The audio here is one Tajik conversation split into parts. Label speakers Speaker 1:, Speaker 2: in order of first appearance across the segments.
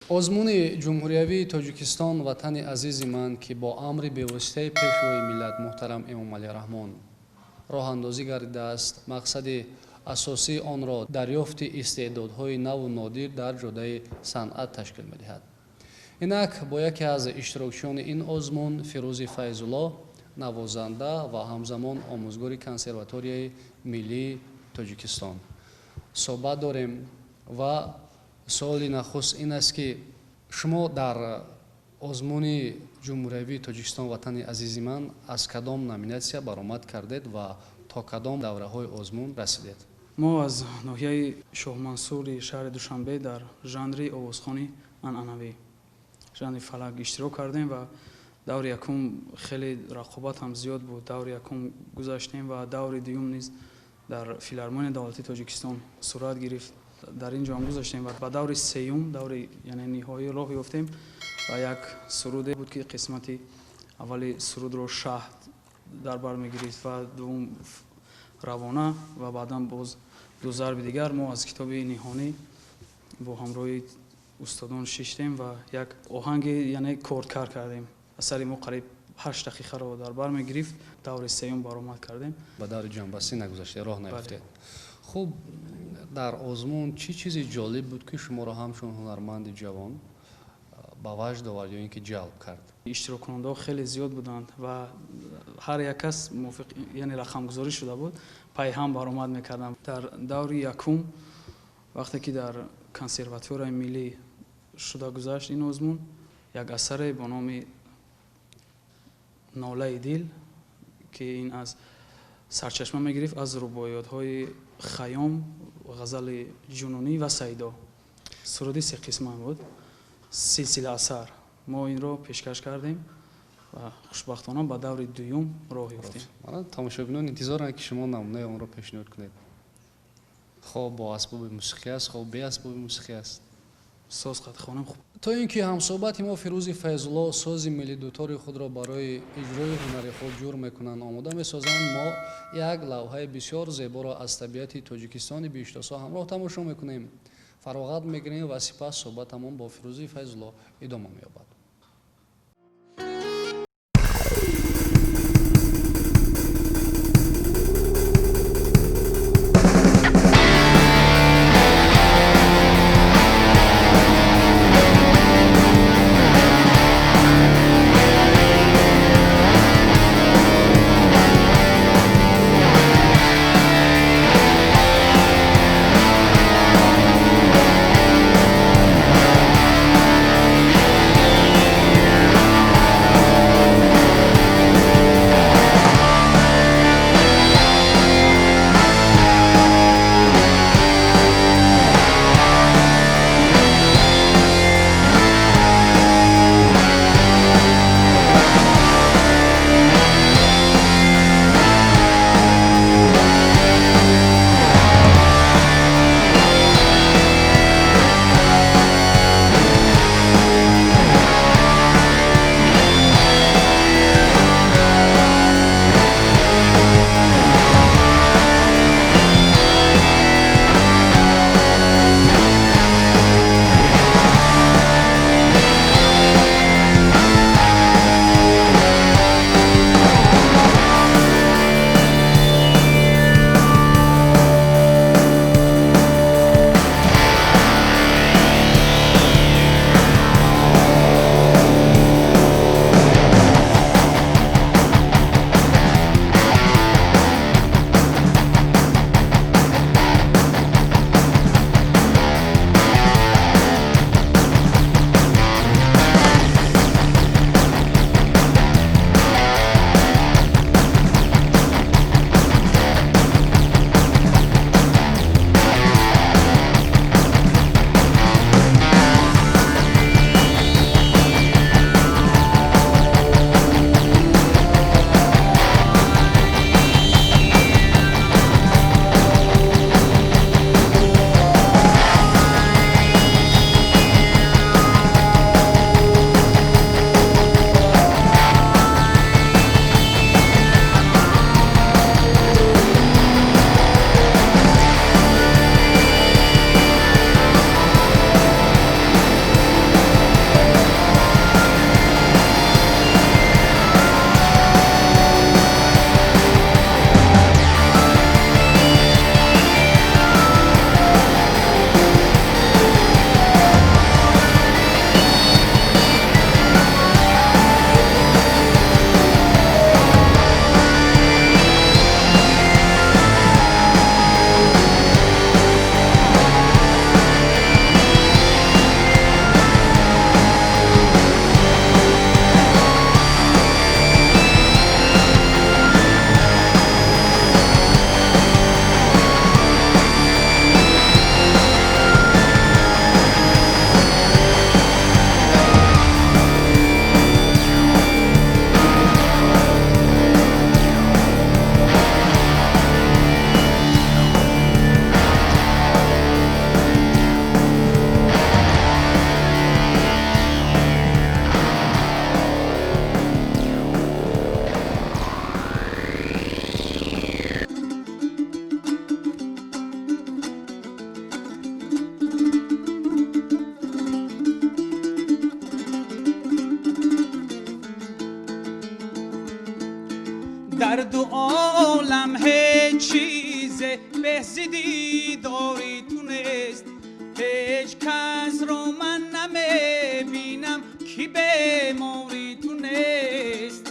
Speaker 1: Озмуни Ҷумҳуриявии Тоҷикистон «Ватани азизи ман», ки бо амри бевоситаи Пешвои миллат муҳтарам Эмомалӣ Раҳмон роҳандозӣ гардидааст, мақсади асосии онро дарёфти истеъдодҳои наву нодир дар ҷодаи санъат ташкил медиҳад. Инак бо яке аз иштирокчиёни ин озмун, Фирӯзи Файзулло, навозанда ва ҳамзамон омӯзгори Консерваторияи миллии Тоҷикистон суҳбат дорем. Ва суоли нахуст ин аст, ки шумо дар озмуни Ҷумҳуриявии Тоҷикистон «Ватани азизи ман» аз кадом номинатсия баромад кардед ва то кадом давраҳои озмун расидед?
Speaker 2: Мо аз ноҳияи Шоҳмансури шаҳри Душанбе дар жанри овозхони анъанавӣ, жанри фалак иштирок кардем ва даври якум хеле рақобат ҳам зиёд буд. Даври якум гузаштем ва даври дуюм низ дар Филармонияи давлатии Тоҷикистон сурат гирифт. Дар ин ҷо ҳам гузаштем ва ба даври сеюм, даври яъне ниҳоӣ роҳ ёфтем ва як суруде буд, ки қисмати аввали сурудро шаҳд дар бар мегирифт ва дуввум равона ва баъдан боз ду зарби дигар. Мо аз китоби ниҳонӣ бо ҳамроҳи устодон шиштем ва як оҳанги яъне кордкар кардем. Асари мо қариб 8 дақиқаро дар бар мегирифт. Даври сеюм баромад кардем.
Speaker 1: Ба даври ҷамъбастӣ нагузаштед, роҳ наёфтед. Хуб, дар озмун чӣ чизи ҷолиб буд, ки шуморо ҳамчун ҳунарманди ҷавон ба ваҷд овард ё ин ки ҷалб кард?
Speaker 2: Иштироккунандаҳо хеле зиёд буданд ва ҳар як кас мувофиқ, яъне рақамгузорӣ шуда буд, пайҳам баромад мекарданд. Дар даври якум, вақте ки дар Консерваторияи миллӣ шуда гузашт ин озмун, як асаре бо номи «Нолаи дил», ки ин аз сарчашма мегирифт аз рубоиётҳои Хайём, ғазали «Ҷунунӣ» ва «Сайдо», суруди сеқисма буд, силсила асар, мо инро пешкаш кардем ва хушбахтона ба даври дуюм роҳ ёфтем.
Speaker 1: Тамошобинон интизоранд, ки шумо намунаи онро пешниҳод кунед, хоб бо асбоби мусиқӣ аст, хоб бе асбоби мусиқӣ аст.
Speaker 2: Соз қад хонем хуб.
Speaker 1: То ин ки ҳамсӯҳбати мо Фирӯзи Файзулло сози миллӣ дутори худро барои иҷрои ҳунари худ ҷур мекунанд, омода месозанд, мо як лавҳаи бисёр зеборо аз табиати Тоҷикистони биҳиштосо ҳамроҳ тамошо мекунем, фароғат мегирем ва сипас суҳбатамон бо Фирӯзи Файзулло идома меёбад.
Speaker 3: мисли дидори ту нест. Ҳеҷ касро ман намебинам ки бемори ту нест.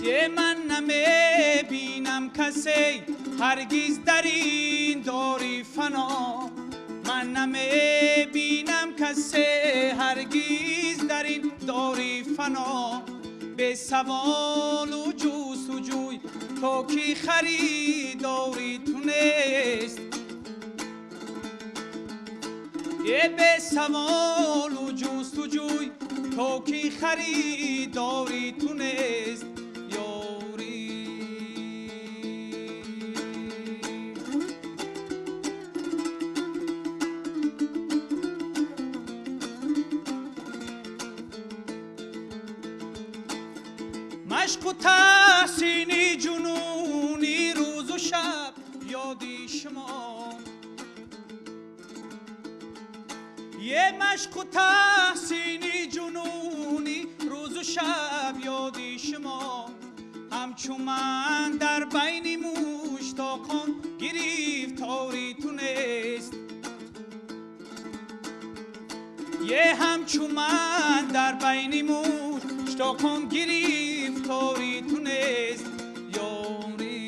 Speaker 3: Е ман намебинам касе ҳаргиз дар ин дори фано. Ман намебинам касе ҳаргиз дар ин дори фано. Бесаволу ҷустуҷӯй то ки харидори ту нест. Е бесаволу ҷустуҷӯй то ки харидори ту нест. Ёри машқу таҳсини ҷунуни рӯзу шаб ёди шумо. Е машқу таҳсини ҷунуни рӯзу шаб ёди шумо. Ҳамчу ман дар байни муштоқон гирифтори ту нест. Е ҳамчу ман дар байни муштоқон гирифтори ту нест. Ёри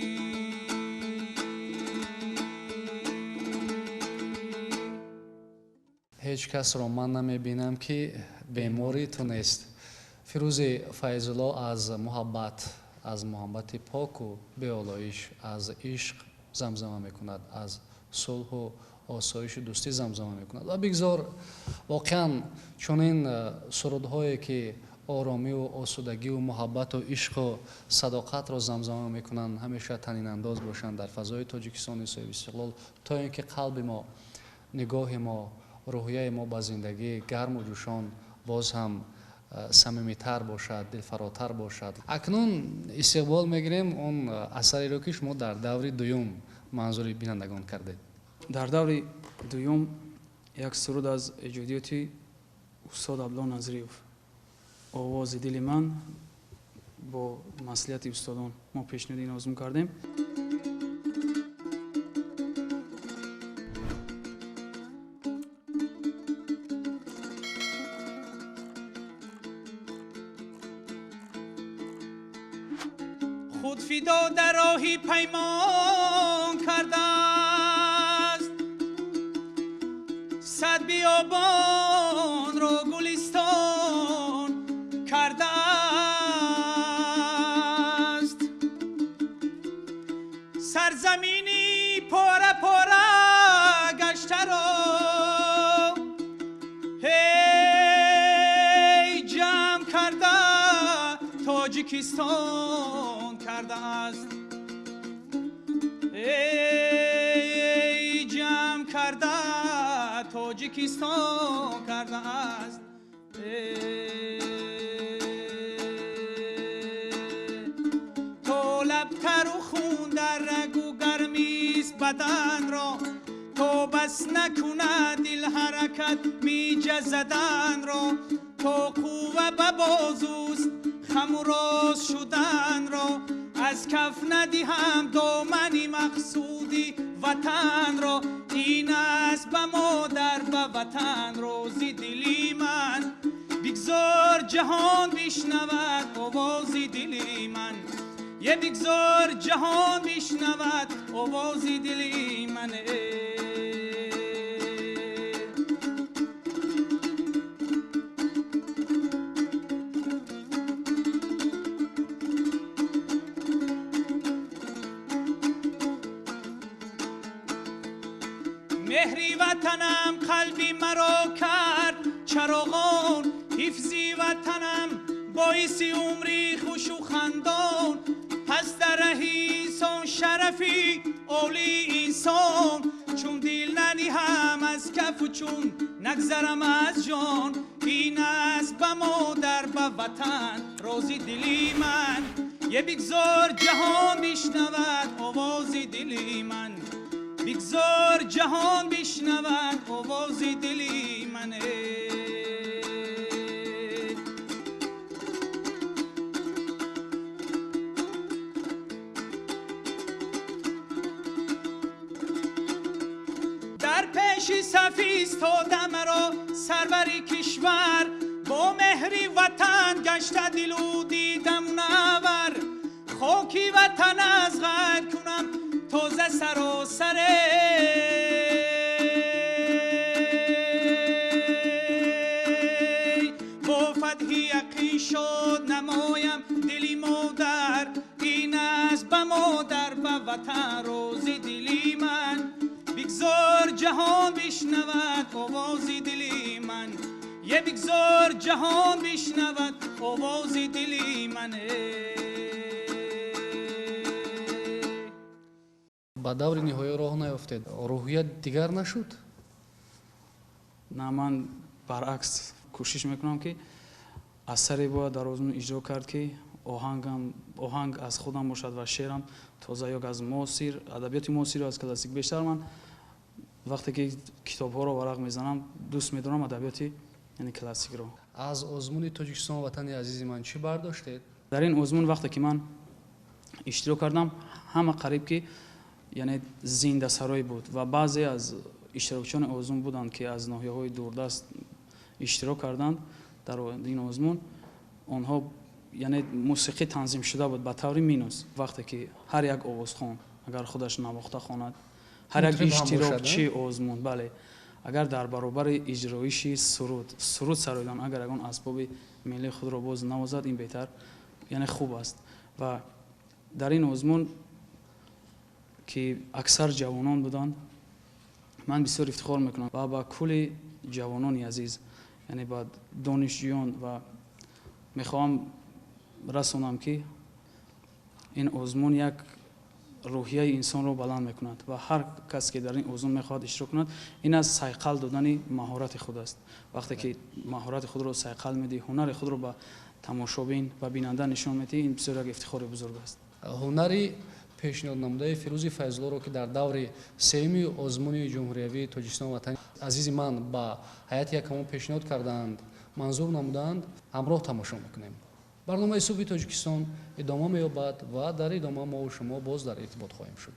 Speaker 1: ҳеҷ касро ман намебинам ки бемори ту нест. Фирӯзи Файзулло аз муҳаббат, аз муҳаббати поку беолоиш, аз ишқ замзама мекунад, аз сулҳу осоишу дӯстӣ замзама мекунад. Ва бигзор воқеан чунин сурудҳое ки оромиву осудагиву муҳаббату ишқу садоқатро замзама мекунанд, ҳамеша танинандоз бошанд дар фазои Тоҷикистони соҳибистиқлол, то ин ки қалби мо, нигоҳи мо, рӯҳияи мо ба зиндагӣ гарму ҷӯшон боз ҳам самимитар бошад, дилфаротар бошад. Акнун истиқбол мегирем он асареро ки шумо дар даври дуюм манзури бинандагон кардед.
Speaker 2: Дар даври дуюм як суруд аз эҷодиёти устод Абдулло Назриев, овози дили ман, бо маслиҳати устодон мо пешниҳоди ин озмун кардем.
Speaker 3: Худ фидо дар роҳи паймон кардааст, сад биёбонро гулистон кардааст. Сарзамини пора пора гаштаро ҳей ҷамъ карда Тоҷикистон кардааст. Эй ҷамъ карда Тоҷикистон кардааст. То лабтару хун дар рагу гармист баданро, то бас накунад дил ҳаракат миҷазаданро, то қувва ба бозуст хаму рост шуданро, аз каф надиҳам домани мақсуди ватанро. Ин аст ба модар ба ватан рози дили ман. Бигзор ҷаҳон бишнавад овози дили ман. Е бигзор ҷаҳон бишнавад овози дили ман. Меҳри ватанам қалби маро кард чароғон, ҳифзи ватанам боиси умри хушу хандон. Пас дар раҳи инсон шарафи олии инсон, чун дил наниҳам аз кафу чун нагзарам аз ҷон. Ин аст ба модар ба ватан рози дили ман. Е бигзор ҷаҳон бишнавад овози дили ман. Бигзор ҷаҳон бишнавад овози дили ман. пеши саф истода маро сарвари кишвар, бо меҳри ватан гашта дилу дидам навар. Хоки ватан аз ғайр кунам тоза саросаре. Бо фатҳи яқин шод намоям дили модар, ин аст ба модар ба ватан рози дили ман. Бигзор ҷаҳон бишнавад овози дили ман, е бигзор ҷаҳон бишнавад овози дили ман.
Speaker 1: Ба даври ниҳоӣ роҳ наёфтед, рӯҳият дигар нашуд?
Speaker 2: На, ман баръакс кӯшиш мекунам, ки асаре бояд дар озмун иҷро кард, ки оҳанг аз худам бошад ва шеърам тоза ё аз муосир, адабиёти муосир аз классик. Бештар ман вақте ки китобҳоро варақ мезанам, дӯст медорам адабиёти яъне классикро.
Speaker 1: Аз озмуни Тоҷикистон ватани азизи ман чӣ бардоштед?
Speaker 2: Дар ин озмун вақте ки ман иштирок кардам, ҳама қариб ки яъне зиндасарой буд ва баъзе аз иштирокчиёни озмун буданд, ки аз ноҳияҳои дурдаст иштирок карданд дар ин озмун. Онҳо яъне мусиқӣ танзим шуда буд ба таври минус. Вақте ки ҳар як овозхон агар худаш навохта хонад, ҳар як иштирокчии озмун, бале, агар дар баробари иҷроиши суруд сароидан агар ягон асбоби миллии худро боз навозад, ин беҳтар яъне хуб аст. Ва дар ин озмун ки аксар ҷавонон буданд, ман бисёр ифтихор мекунам ва ба кулли ҷавонони азиз, яъне ба донишҷӯён, ва мехоҳам расонам, ки ин озмун як рӯҳияи инсонро баланд мекунад ва ҳар кас ки дар ин озмун мехоҳад иштирок кунад, ин аз сайқал додани маҳорати худ аст. Вақте ки маҳорати худро сайқал медиҳӣ, ҳунари худро ба тамошобин ва бинанда нишон медиҳӣ, ин бисёр як ифтихори бузург аст.
Speaker 1: Ҳунари пешниҳод намудаи Фирӯзи Файзуллоро, ки дар даври сеюми озмуни ҷумҳуриявии Тоҷикистон ватани азизи ман ба ҳайати якамон пешниҳод кардаанд, манзур намудаанд, ҳамроҳ тамошо мекунем. Барномаи субҳи Тоҷикистон идома меёбад ва дар идома мову шумо боз дар иртибот хоҳем шуд.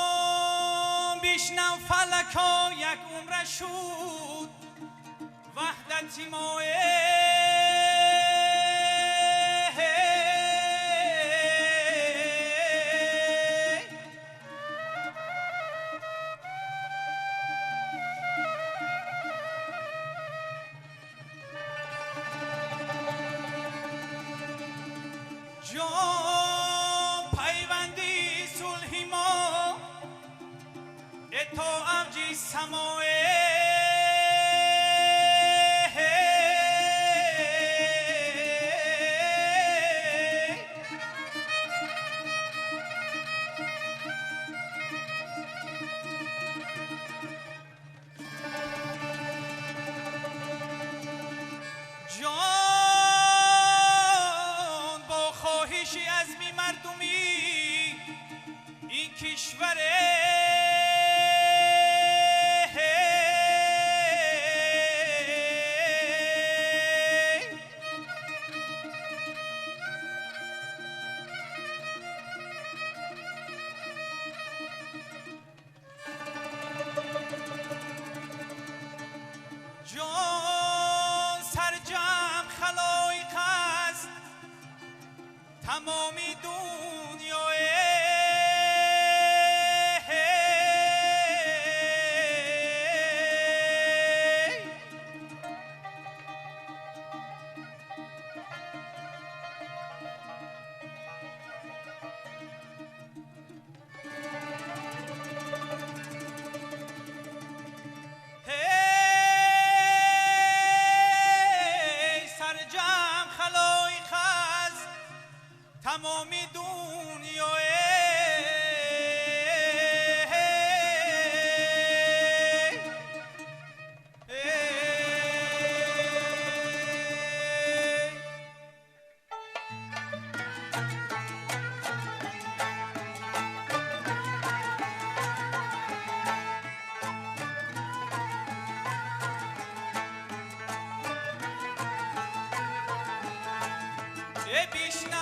Speaker 3: جان بشنو فلکا یک عمره شد وحدت ما. جان پیوندی صلح ما تا اوج سماع. جان با خواهش عزمی مردمی این کشور. Бишнав.